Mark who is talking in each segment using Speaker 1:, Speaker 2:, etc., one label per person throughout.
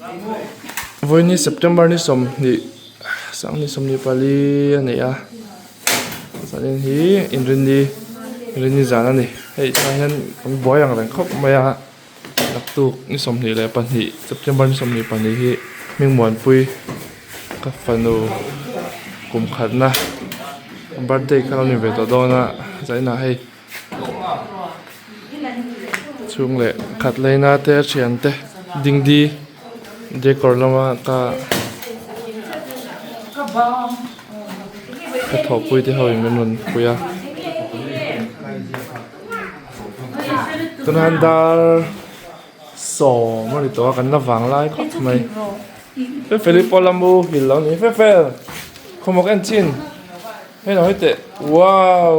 Speaker 1: Vawiin September ni 20 sang ni 24 a ni a zanin hi inrinni inrinni zan a ni hei tah hian kan buai ang reng khawp mai a naktuk ni 22 September ni 22 hi Hmingmuanpui ka fanu kum khatna birthday kha lo ni ve tawh dawn a zaninah hei. Chhung leh khat laina te thian te dingdi decor lama ka ka thawhpui te ho in min rawn pui a tunah dar sawm a ni tawh a kan la vang lai khawp mai fefeli pawh la muhil lo ni fefel khawmawk en chin. Hei lo hei teh wow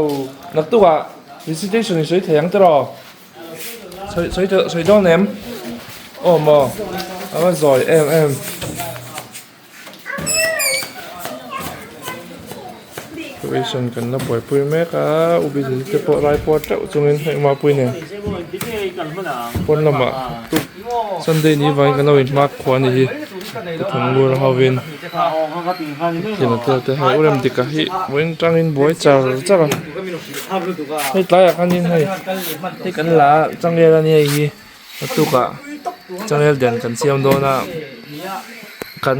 Speaker 1: naktuk ah visitation in sawi thei ang tiraw sawi sawi tawh sawi dawn em aw maw a va zawi em em decoration kan la buaipui mek a u busy te pawh rai pawh teuh chungin hei mapui nen pawn lamah tuk sunday ni vangin kan lo inhma khua a ni hi ka thawmngur ho in. Tlin tel te hei u Remdika hi vawiin tangin buai char char a hei tlaiah khanin hei hei kan la a changel a nia hei hi naktukah changel den kan siam dawn a kan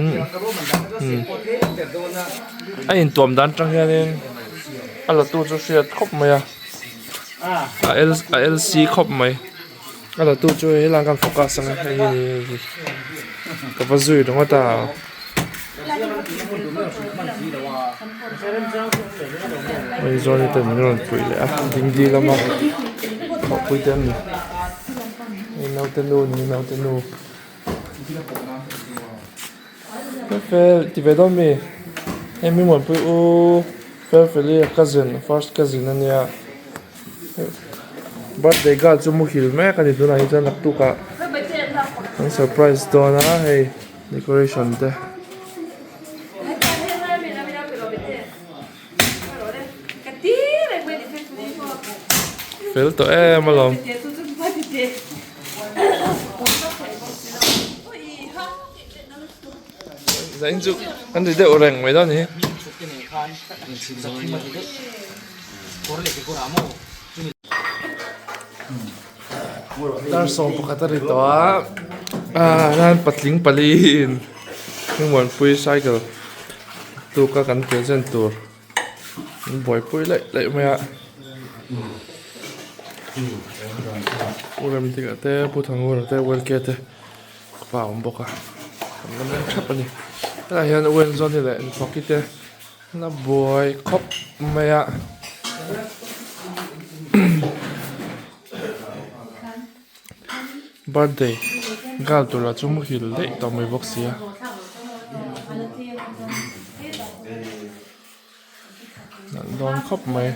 Speaker 1: umm a intuam dan atang hianin a la tu chu hriat khawp mai a a l a l c khawp mai. A la tu chu helai ah khan focus ang a hei hi hei hi ka va zui ringawt a. Hei zawn te min rawn puih leh a dingdi lama thawhpui te an ni hei naute nu ni naute nu fel ti ve dawn mi hei mi muanpui u felfeli a cousin first cousin a nia. Birthday girl chu muhil mek a ni tunah hi chuan naktuk ah an surprise dawn a hei decoration te. Fel tawh em alawm. Zain chu kan ri deuh reng mai dawn a ni. Dar sawm pakhat a ri tawh a ah hian patling pali in hmingmuanpui cycle tuk a kan present tur an buaipui laih laih mai a Pu Remdika te Pu Thangura te U L K te ka pa a awm bawk a an la meng thap a ni hetah hian U Enzawni leh Nfaki te. La buai khawp mai a birthday girl tur lah chu muhil daih tawh mai bawk sia nalh dawn khawp mai.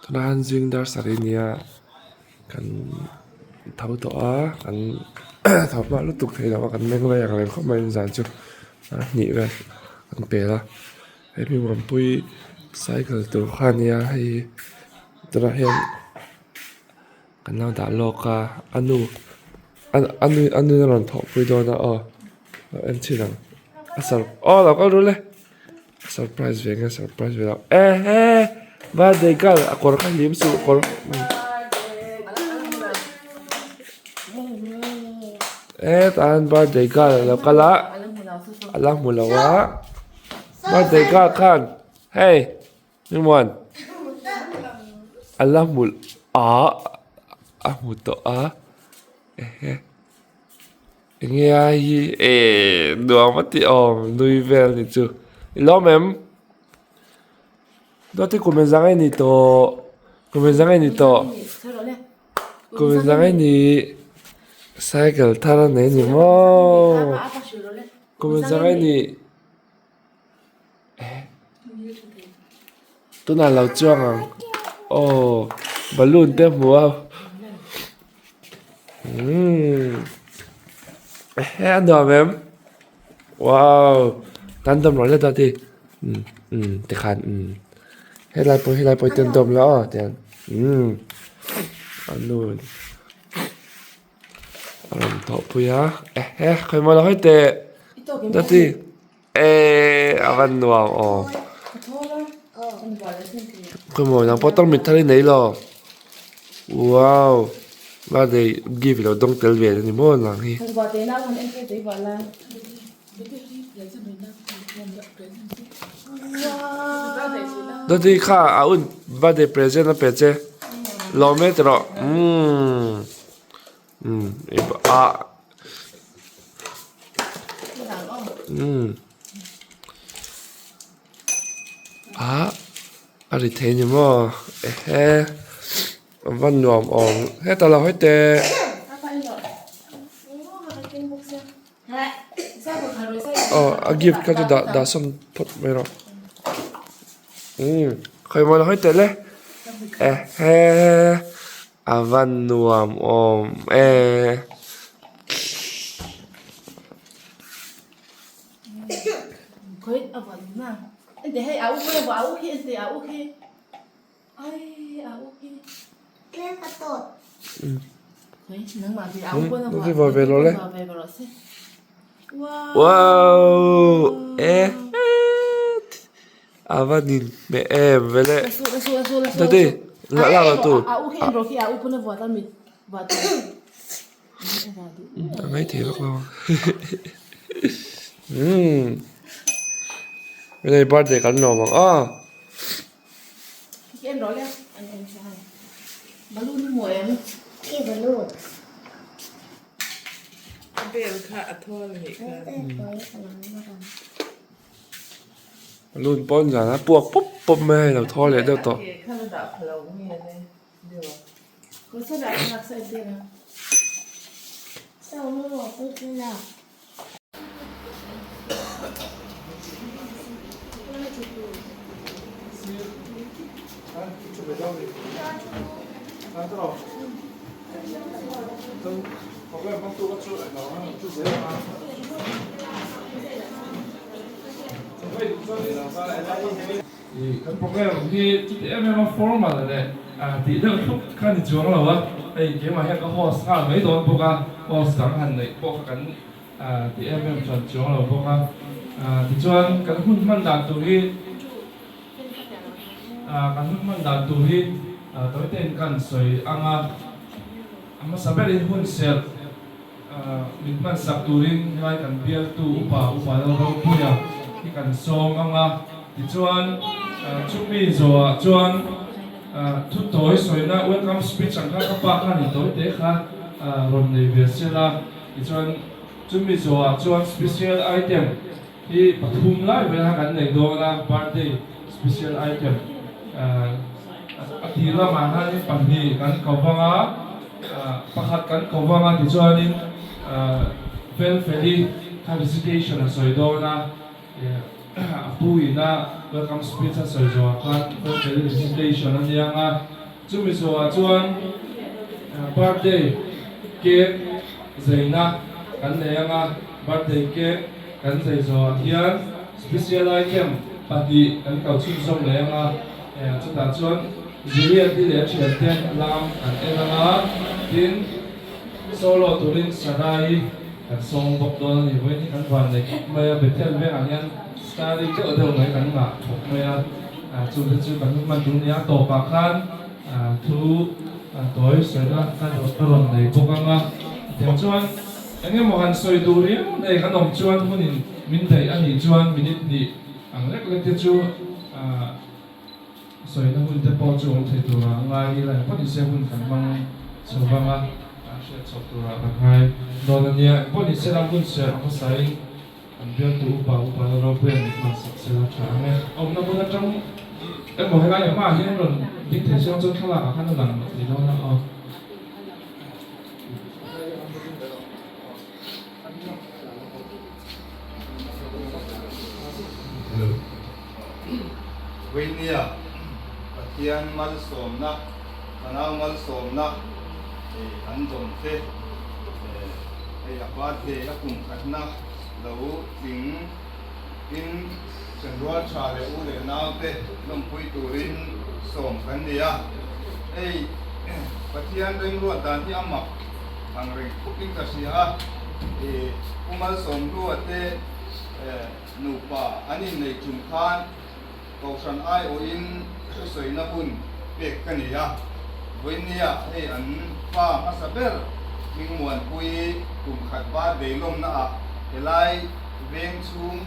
Speaker 1: Tunah hian zing dar sarih nia kan tho tawh a kan tho hma lutuk thei lo a kan meng rei ang reng khawp mai zan chu a hnih vel kan pel a hei mi muanpui cycle tur kha a nia hei tunah hian kan lo dah lawk a a nu a nu a nu a rawn thawhpui dawn a aw en chhin ang a sur aw lo kal ru le. Surprise ve nge surprise ve lo ehe birthday girl a kawr kha hlim suh kawr e tan birthday girl a lo kal a a la hmu lo a birthday girl khan hei Hmingmuan a la hmu ah a hmu tawh a ehe. Enge a hi eh nuam a tih awm nui vel ni chu i lawm em dawt hi kum engzah nge ni tawh kum engzah nge ni tawh kum engzah nge ni cycle thar a nei ni maw kum engzah nge ni eh tunah lo chuang ang aw balloon te a hmu a umm ehe a nuam em. Wow tan dawm rawh le dati umm umm tikhan umm helai pawh helai pawh hi dawm la aw tiang umm a nu a rawn thawhpui a ehe khawi maw lo hawi teh dati eee a van nuam aw khawi maw nang pawh tawng mit thar i nei lo wow birthday gift i lo dawng tel ve a ni maw nang hi. Dati kha a un birthday present a pe che lawm e tawh umm umm ah umm ah a ri thei ni maw ehe a va nuam awm hetah lo hawi teh. Aw a gift kha chu dah dah sawn phawt mai rawh umm khawi maw hawi teh le ehe a va nuam awm e. Wow eh a va nin hmeh em vele dadi la la tu a ngaithei vak lo umm birthday kan lawm ang aw. Balloon pawn zan a puak pawp pawp mai a ilo thaw leh deuh tawh. Kan program hi chuti em em a formal leh tih deuh thlup kha ni chuang lo a, hei keimah hian ka host nghal mai dawn bawk a, host dang han neih pawh kha kan ti em em hran chuang lo bawk a, tichuan kan hun hman dan tur hi kan hun hman dan tur hi tawite in kan sawi ang a, a hmasa berin hun serh min hman sak turin helai kan bialtu upa upa Lalropuia hi kan sawm ang a, tichuan chumi zawhah chuan thu tawi sawina welcome speech ang kha ka pa khan in tawi te kha rawn nei ve sela, tichuan chumi zawhah chuan special item hi pathum lai vel kha kan nei dawn a, birthday special item a tir lamah hianin pahnih kan ko vang a. Pakhat kan ko vang a tichuanin Felfeli kha visitation a sawi dawn a, a pu ina welcome speech a sawi zawhah khan Felfeli visitation a niang a, chumi zawhah chuan birthday cake zaina kan nei ang a, birthday cake kan zai zawhah hian special item pahnih kan kal chhunzawm leh ang a, chutah chuan Juliet i leh a thiante lam an en ang a, tin, solo turin Sarai kan sawm bawk dawn a ni. Vawiin hi kan van nei khawp mai a, Bethel vengah hian starry deuh deuh mai kan ngah khawp mai a, chu te chu kan hman tur a ni a, tawpah khan thu tawi sawina ka rawn nei bawk ang a, tiang chuan eng emaw han sawi duh riau nei kan awm chuan hunin min daih a nih chuan minute hnih ang lek lek te chu Sawina hun te pawh chu awm thei tura a ngai ila engpawh ni se hun kan hmang chho vang a, hriat chhoh tura kan ngai dawn a nia. Engpawh ni se la hun serh hmasain kan bialtu upa upa la ropuia mit hman sak se la tha ang e. Awmna hmun atang emaw helai hmaah hian rawn ding thei chiang chuan thlalak ah khan a lang thei dawn a aw.
Speaker 2: Vawinia Pathian malsawmna, Fanau malsawmna an dawm te, hei a birthday a kum khatna lo tling. Tin, Ṭhenrual ṭha leh u leh naute lawmpui turin sawm kan ni a. Hei, Pathian remruat dan hi a mak ang reng khawpin ka hria a. Pu Malsawmhlua te nupa an inneih ṭum khan Kohhran aiawhin thusawina hun pek ka ni a. Vawinia hei an pa hmasa ber Hmingmuanpui kum khat birthday lawmnaah helai veng chhung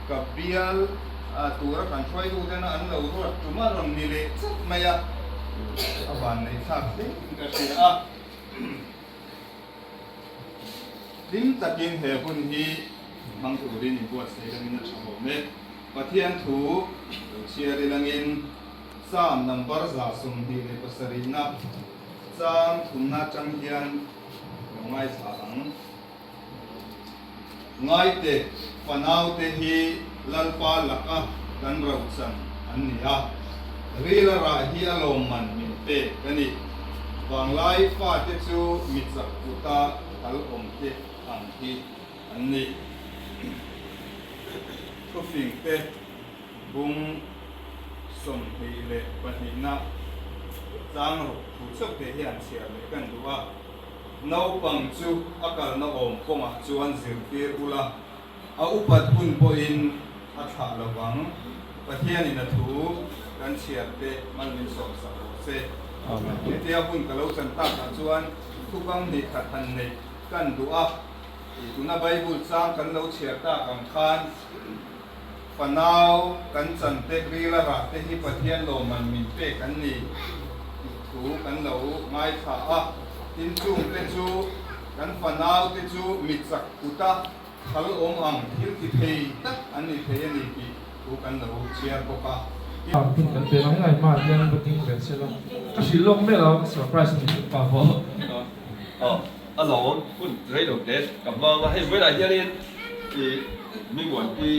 Speaker 2: ka bial tura kan hruaituten an lo ruat tum a rawn ni leh chat mai a, a vanneih thlak hle in ka hria a. Hlim takin he hun hi hmang turin inbuatsaih langin a tha awm e. Pathian thu lo chhiar ilangin Psalm number 27 na chang thumna atang hian lo ngaithla ang. Ngaite fanaute hi Lalpa laka kan rochan an ni a, rila rah hi a lawmman min pek a ni. Vanglai fate chu mi chak kuta kal awmte ang hi an ni. Thufingte bung 22 na chang ruk thu chauh te hian chhiar leh kan duh a. Naupang chu a kalna awm kawngah chuan zirtir ula, a upat hun pawhin a thlah lo vang. Pathianin a thu kan chhiar te mal min sawm sak rawh se. Hetia hun ka lo chan takah chuan thukam hnih khat han neih kan duh a. Tuna Bible chang kan lo chhiar tak ang khan fanau kan chan te rila rah te hi Pathian lawmman min pek an ni tih thu kan lo ngaithla a. Tin chung te chu kan fanau te chu mi chak kuta thal awm ang thil ti thei tak an ni thei a ni tih thu kan lo chhiar bawk a.
Speaker 1: Hun kan pe mai lai hmaah hian va ding ve se la, ka hrilh lawk mek a, ka surprise a ni tih pa pawh.
Speaker 3: A lawm hun rei lo hle ka hmang a, hei vawilah hianin ih Mingmuanpui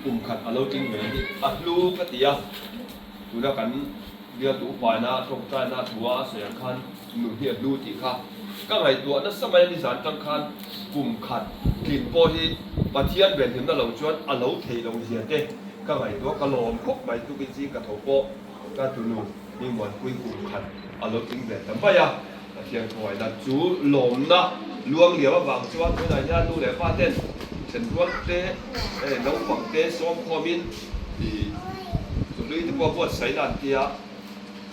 Speaker 3: kum khat a lo tling ve hi a hlu ka ti a, tuna kan bialtu upaina tawngtaina thua a sawi ang khan nun hi a hlu tih kha ka ngaihtuah nasa mai a, nizan tang khan kum khat tlin pawh hi Pathian venhimna lo chuan a lo theih lo zia te ka ngaihtuah ka lawm khawp mai tukin zing ka tho pawh ka tunu Mingmuanpui kum khat a lo tling ve ta mai a. Pathian khawngaihna chu lawmna luang liam avang chuan tunah hian nu leh pa ten thenrual te naupang te sawm khawmin ih chawhlui te pawh buatsaih an tia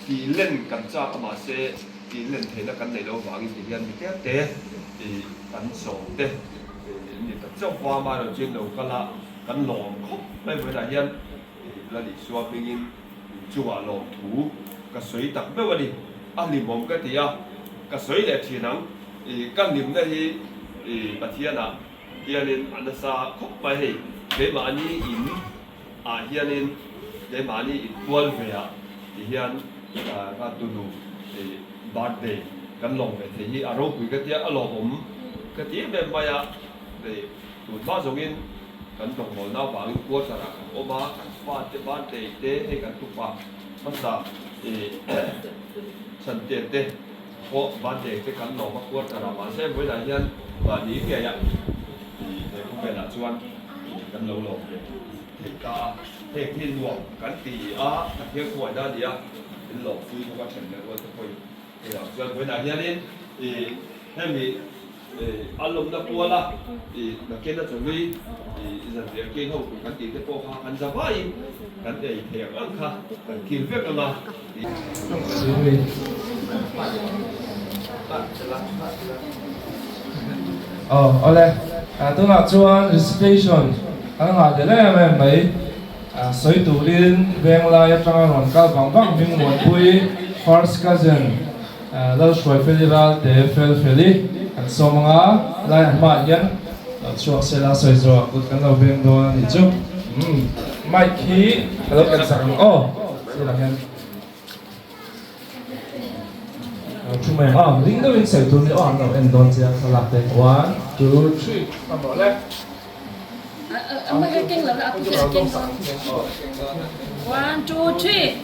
Speaker 3: tih len kan chak a mahse tih len theihna kan neih loh avangin ti hian mi tlem te ih kan sawm te ih ni ta chauh va amaherawhchu in lo kal a kan lawm khawp mai vawiinah hian ih Lal Isua hmingin Inchungah lawmthu ka sawi tak meuh a ni. A hlimawm ka ti a, ka sawi leh thin ang. I ka hlimna hi i Pathianah hianin a nasa khawp mai hei. Keimahni in ah hianin keimahni in kual ve ah ti hian ka tunu i birthday kan lawm ve thei hi a ropui ka tia, a lawmawm ka ti em em mai a. Tun hma zawngin kan rawngbawlna avangin quarter ah kan awm a, kan fate birthday te hei kan tupa hmasa chhantian te pawh birthday te kan lawm a quarter ah mahse vawiinah hian mahni ngei ah he khawvelah chuan kan lo lawm ve thei ta a, heng hi nuam kan ti a, Pathian khawngaihna a ni a, min lawmpui bawk a then leh rual te pawhin hei ah chuan vawiinah hianin hemi A lawmna kuala nakin a chawhlui zanriah keng ho tur kan tih te pawh kha kan za vaiin kan ei thei ang ang kha kan kil vek ang a.
Speaker 1: Aw awle, tunah chuan recitation kan nghah leh em em mai. Sawi turin Venglai atanga rawn kal vang vang Hmingmuanpui first cousin Lalhruai Feli Ralte Fel Feli kan sawm ang a, lai a hmaah hian lo chhuak se la sawi zawh kut kan lo veng dawn a nih chu. Umm mic hi ka lo ken sak ang aw sirah hian lo thu mai ang aw ring deuhin sawi tur ni aw an lo en dawn chiang thlalak te one two three ka mawh le.
Speaker 4: One, two, three.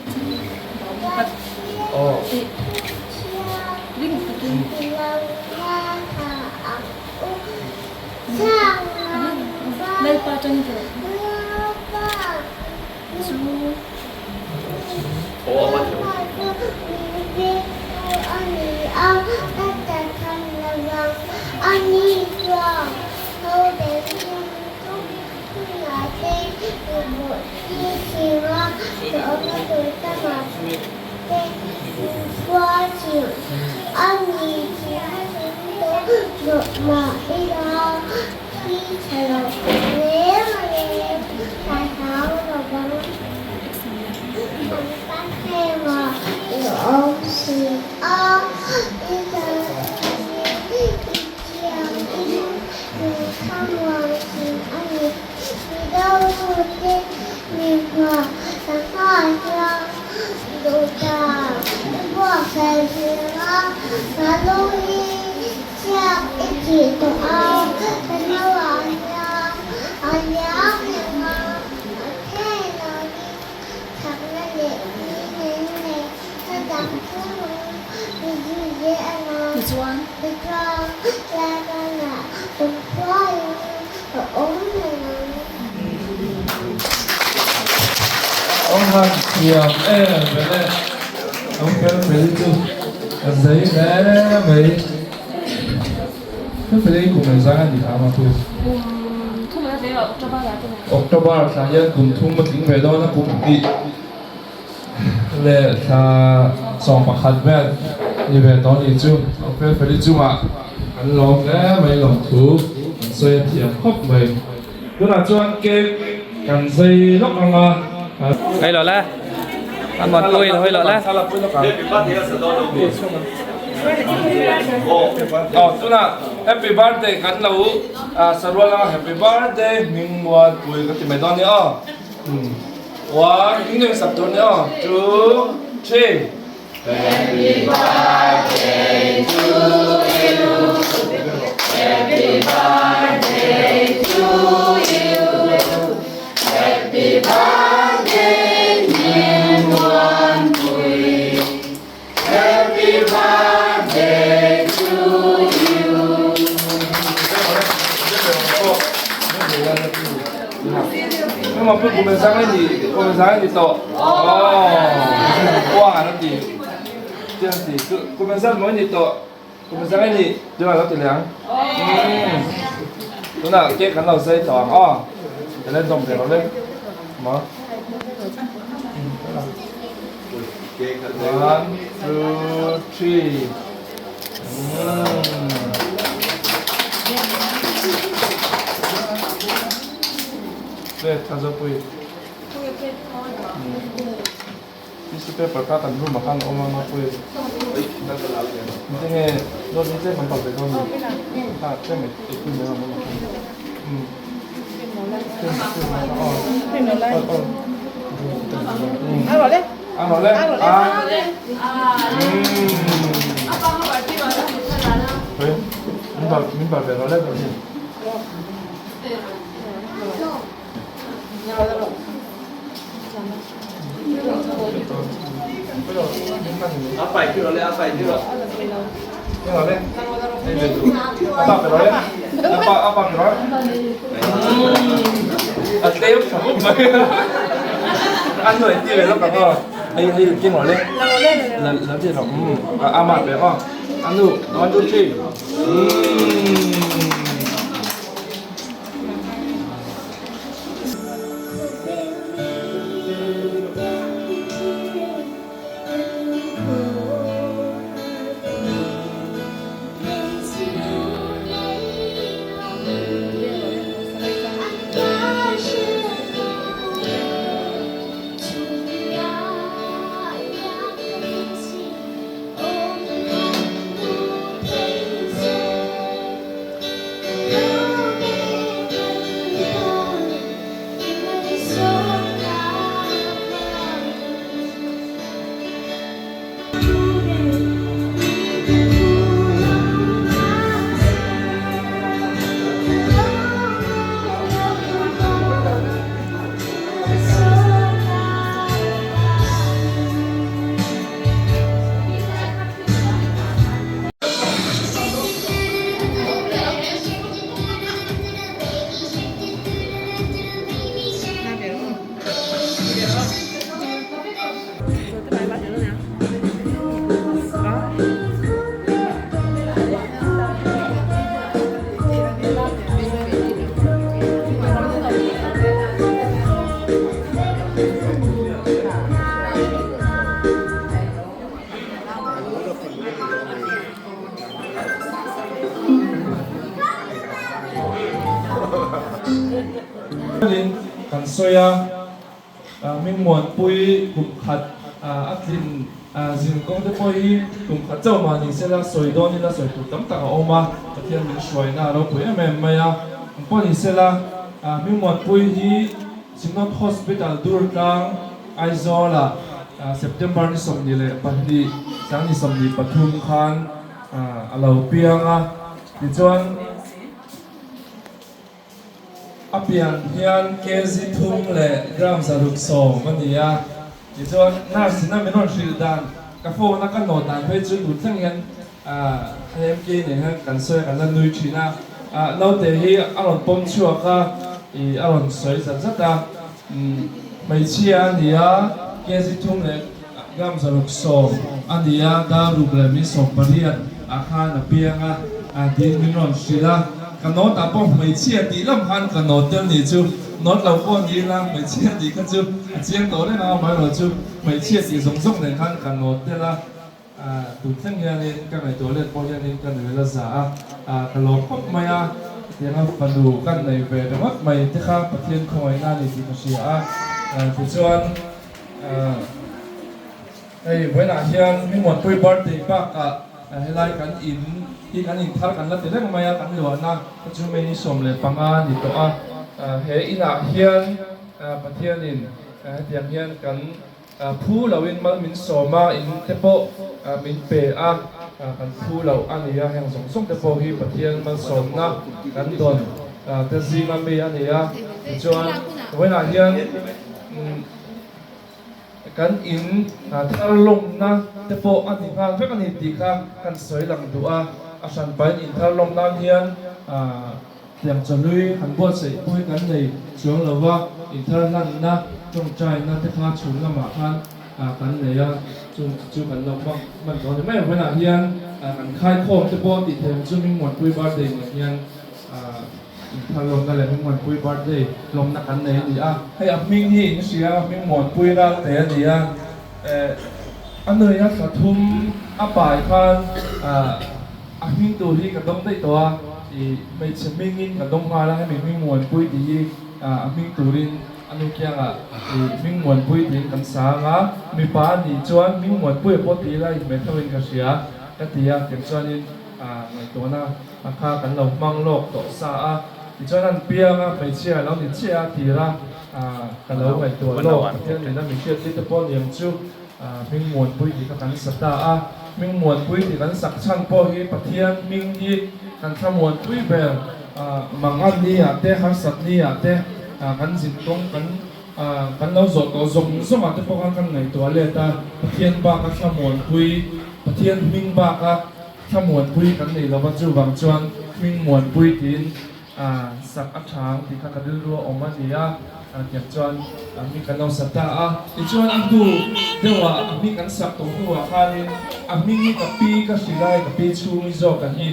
Speaker 1: Awm han thiam em em e, awm fel fel chu a zei hle mai. Fel fel hi kum engzang a ni kha ama thu? October thla hian kum thum a tling ve dawn a, kum hnih leh thla 11 vel ni ve tawh a nih chu. Awm fel fel hi chungah kan lawm hle mai lawmthu kan sawi a thiam khawp mai. Tunah chuan cake kan zai lawk ang a.
Speaker 5: Hei lo le, a mawt pui lo hei lo le.
Speaker 1: Aw tunah happy birthday kan lo sarual ang a, happy birthday hming mual pui ka ti mai dawn nia aw. One, hming nem sak tur nia aw, two, three. Happy birthday to you. Happy birthday to you. Happy birthday Hmingmuanpui. Happy birthday to you. Hmingmuanpui kum engzang nge ni kum engzang nge ni tawh? Aw, uang an ti chiang ti chu kum engzat maw i nih tawh kum engzat nge ni tunah lo ti leh ang tunah cake kan lo zai tawh ang aw ka la dawm ve lo le maw one two three le thazapui. Tissue paper kha kan room ah khan a awm a mapui engtin nge dawt hi tlem kan pal ve dawn ni kha tlem ei pui mai ang um a rawh le a rawh le a um min bal min bal ve rawh le dawt hi. berin kan sawi a, Hmingmuanpui kum khat a tlin zin kawng te pawh hi kum khat chauh mah ni sela sawi dawn ila sawi tur tam tak a awm a, Pathian min hruaina a ropui em em mai a. Eng pawh ni sela Hmingmuanpui hi Synod Hospital Durtlang Aizawlah September ni 22 sang ni 23 khan a lo piang a, tichuan a pian hian kg thum leh gram 610 a ni a, tichuan nurse in a min rawn hrilh dan ka phone a ka nawt dan phei chu tun thleng hian MK nen hian kan sawi a kan la nui thin a, naute hi a rawn pawm chhuak a ih a rawn sawi zat zat a. Hmeichhia a ni a, kg thum leh gram 610 a ni a, dar ruk leh min 18 ah khan a piang a, tiin min rawn hrilh a. Ka note ah pawh hmeichhia tih lam khan ka note tel nih chu, note lo pawh ni ila hmeichhia tih kha chu a chiang tawh reng a, amaherawhchu hmeichhia tih zawng zawng nen khan ka note tel a. Tun thleng hianin ka ngaihtuah let pawh hianin ka nui la za a, ka lawm khawp mai a, hetianga fanu kan nei ve ringawt mai te kha Pathian khawngaihna a ni tih ka hria a, tichuan hei vawiinah hian Hmingmuanpui birthday bakah helai kan in hi kan in thar kan la ti reng mai a, kan luahna te chu May ni 15 a ni tawh a, he inah hian Pathianin hetiang hian kan Phu loin mal min sawm a, in te pawh min pe a, kan phu loh a ni a, heng zawng zawng te pawh hi Pathian malsawmna kan dawn te zinga mi a ni a. Tichuan, vawiinah hian kan in thar lawmna te pawh a ni nghal vek a ni tih kha kan sawi lang duh a, a hranpain in thar lawm nan hian Tiang chawhlui han buatsaih pawh hi kan nei chuang lo va, inthar hlanna tawngtaina te kha chhun lamah khan kan nei a, chung te chu kan lo hmang hman tawh a ni mai ang. Vawiinah hian kan khaikhawm te pawh tih theih ang chu Hmingmuanpui birthday nen hian inthar lawmna leh Hmingmuanpui birthday lawmna kan nei a ni a. Hei a hming hi in hria a, Hmingmuanpui Ralte a ni a, a nuina thla thum a pai khan A hming tur hi ka dawng daih tawh a, ih hmeichhe hmingin ka dawng nghal a, hemi hming Muanpui tih hi a hming turin a nu kiangah ih hming Muanpui tiin kan sang a, mipa a nih chuan hming Muanpui a pawh ti ila inhmeh tho in ka hria ka ti a, tiang chuanin ngaihtuahna kha kan lo hmang lawk tawh sa a, tichuan an piang a hmeichhia a lo ni chiah a tir a, ka lo ngaihtuah lawk Pathian min a mi hriat tir te pawh niang chu. Hming Muanpui tih kha kan sa ta a, Hming Muanpui tih kan sak chhan pawh hi Pathian hming hi kan thla muanpui ber mangan ni ah te, harsat ni ah te, kan zin kawng kan kan lo zawh tawh zawng zawng ah te pawh khan kan ngaihtuah let a, Pathian bak a thla muanpui, Pathian hming bak a thla muanpui kan nei lova chuvang chuan Hming Muanpui tiin A sak a tha ang tih kha ka rilru a awm a ni a, tiang chuan a hming kan lo sa ta a. Tichuan a hnu deuhah a hming kan sak tawh hnuah khanin a hming hi ka pi ka hrilh a, hei ka pi chhung hi zawk a hi.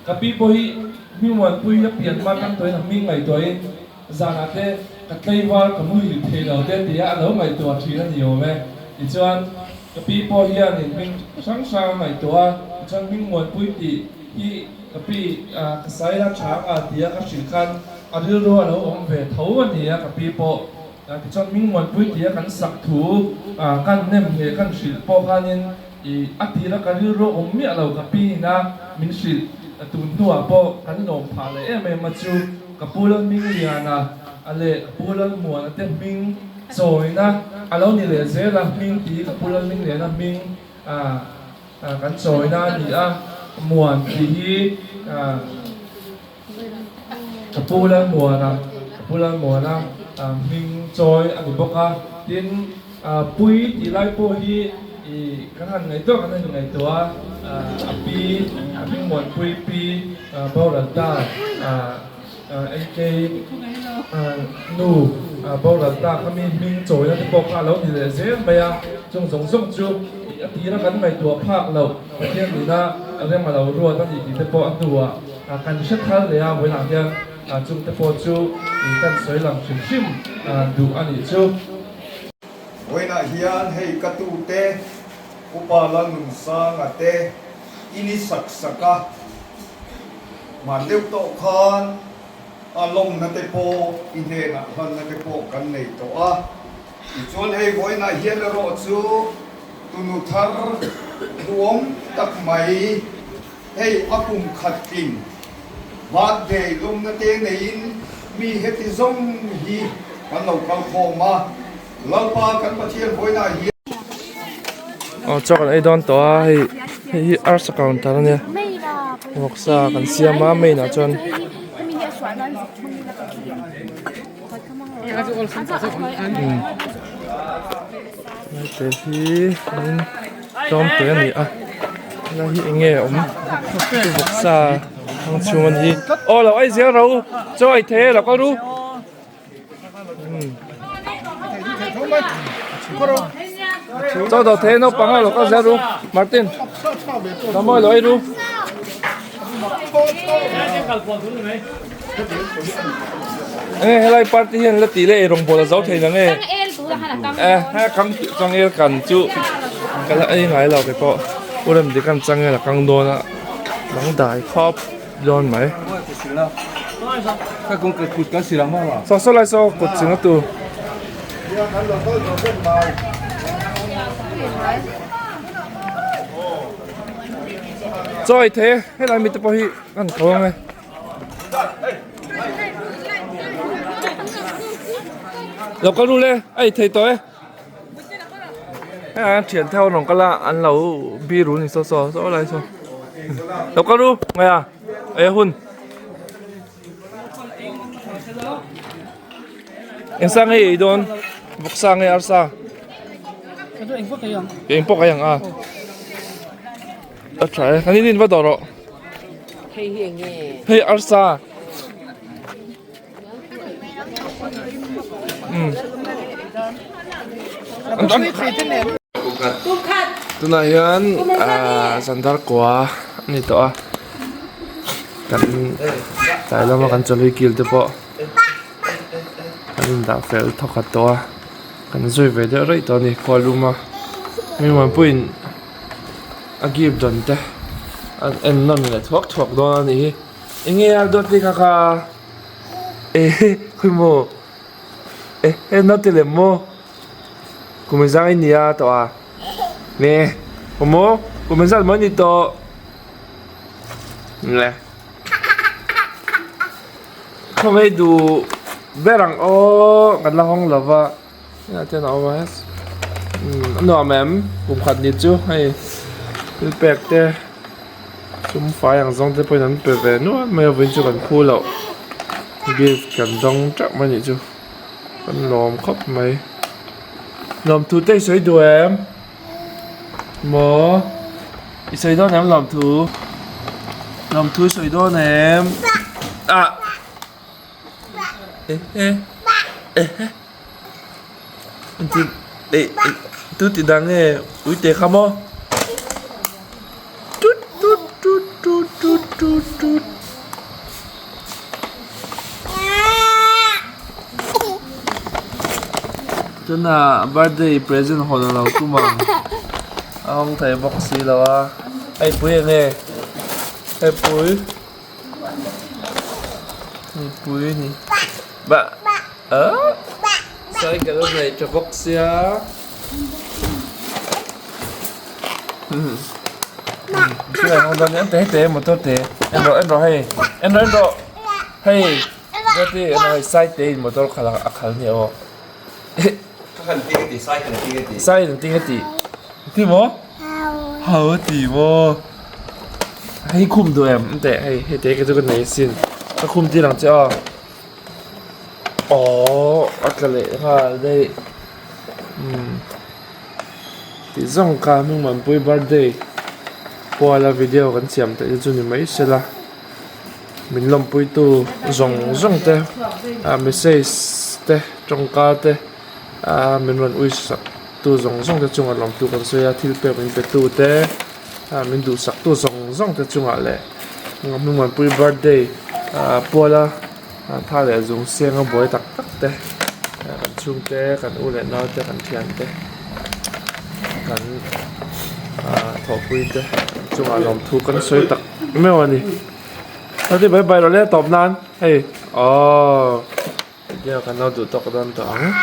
Speaker 1: Ka pi pawh hi Hmingmuanpui a pian hma kan tawhin a hming ngaihtuahin zanah te ka tlaivar ka muhil thei lo te tia a lo ngaihtuah thin a ni awm e. Tichuan ka pi pawh hianin hming hrang hrang a ngaihtuah a, tichuan Hmingmuanpui tih hi Ka pi, ka saila tha anga tia ka hrilh khan a rilru a lo awm ve tho a ni a, ka pi pawh tichuan Hmingmuanpui tia kan sak thu kan nem leh kan hrilh pawh khanin ih a tira ka rilru a awm miah lo ka pi ina min hrilh tun hnuah pawh kan lawm phah leh em em a chu ka pu Lalhmingliana leh ka pu Lalmuana te hming chawina a lo ni leh zel a, hming tih ka pu Lalhmingliana hming Kan chawina a ni a, Muan tih hi ka pu Lalmuana, ka pu Lalmuana hming chawi a ni bawk a. Tin, Pui tih lai pawh hi kan han ngaihtuah kan han ngaihtuah a, a pi, a hming Muanpui pi boral ta NK nu boral ta kha mi hming chawina te pawh kha a lo ni leh zel mai a, chung zawng zawng chu a tira kan ngaihtuah phak loh Pathian nuna rem a lo ruat a ni tih te pawh a hnuah kan hre thar leh a, vawiinah hian chung te pawh chu kan sawi lang hrim hrim duh a nih chu.
Speaker 2: Vawiinah hian hei ka tute Upa Lalnunsanga te i ni sak sak a, hman deuh tawh khan. A lawmna te pawh i hnenah hlanna te pawh kan nei tawh a. Tichuan hei vawiinah hian erawh chu tunu thar duhawm tak mai hei a kum khat tling birthday lawmna te neiin mi heti zawng hi kan lo kal khawm a. Lalpa kan Pathian vawiinah hian.
Speaker 1: Aw chaw kan ei dawn tawh a hei hei hi arsa counter a nia vawksa kan siam a main ah chuan te hi tlawm te a ni a helai hi eng nge a awm vawksa hmang chhung a ni hi aw lo ei zel ro chaw ei thei e lo kal ru. Chaw dawh thei naupang a lo kal zel ru Martin lo mawi lo ei ru. Enge helai party hian la tih leh eirawng bawl a zo thei nang e. Eh he kang changel kan chu ka la ei ngai lo kei pawh u Remdik an changel a kang dawn a dangdai khawp. Dawn mai. Saw saw lai saw kut ching a tu. Chaw ei thei e helai mite pawh hi an ko ang e. Lo kal ru le a ei thei tawh e. Hei an thian theuh an rawn kal a an lo biru a ni saw saw saw lai saw lo kal ru ngaih a ei a hun engsa nge ei dawn vawksa nge arsa eng pawh ka ang a a tha e kan in in va dawh rawh hei arsa. Tunah hian ahh zandar kua a ni tawh a kan tlai lama kan chawlhi kil te pawh kan indah fel thawkhat tawh a kan zui ve deuh raih tawh a ni khual lum a mi muanpuiin a gift dawn te an en nawn leh thuak thuak dawn a nih hi. Enge a dawt ni kha kha eh khawi maw eh he naute lem maw kum engzang i nia tawh a nge aw maw kum engzat maw i ni tawh le khawngaih duh ber ang aw kan la hawng lo va hetah chuan a awm a a nuam em kum khat ni chu hei thil pek te sum fai ang zawng te pawhin an pe ve nual mai a vawiin chu kan phu loh gift kan dawng teuh mai anih chu kan lawm khawp mai lawmthu te i sawi duh em maw i sawi dawn em lawmthu lawmthu i sawi dawn em ah. Tu ti dang nge ui te kha maw tut tut tut tut tut tut tut tunah birthday present hawn a lo tum ang a hawng thei bawk si lo a hei pui enge hei pui. Mipui ni bah ah cycle a nei tha bawk sia thil an dawn em te te motor te en rawh en rawh hei en rawh en rawh hei zati en rawh hei side te in motor khalh a khal nia aw cycle an ting a ti ti maw hau a ti maw. Hei khum duh em teh hei hei te chu ka nei asin ka khum tir ang che aw aww a tla leh nghal daih umm tih zawng kha Hnungmanpui birthday kuala video kan siam theih te chu ni mai sela min lawmpui tu zawng zawng te ah message te tawngka te ah min rawn ui sak tu zawng zawng te chungah lawmtu kan sawi a thil pek min pe tu te. Ah min duhsak tu zawng zawng te chungah leh Hmingmuanpui birthday ah puala tha leh zung seng a buai tak tak te kan chhungte kan u leh nau te kan thian te kan ah thawhpui te chungah lawmthu kan sawi tak meuh a ni. Chuti bai bai rawh le tawp nan. Hei aww video kan lo duh tawk dawn tawh ang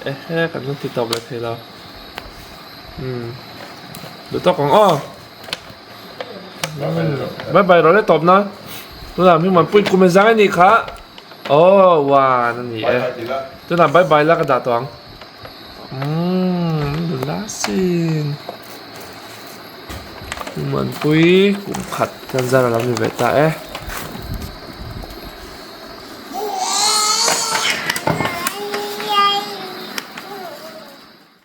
Speaker 1: ehe kan lo ti tawp leh thei lo umm duh tawk ang aw bye bye rawh le tawp na tunah hming man pui kum zang anih kha aw one ani e tunah bye bye la ka dah tawh ang umm nula sin. Hmanpui kum khat kan zar a lo ni ve ta e.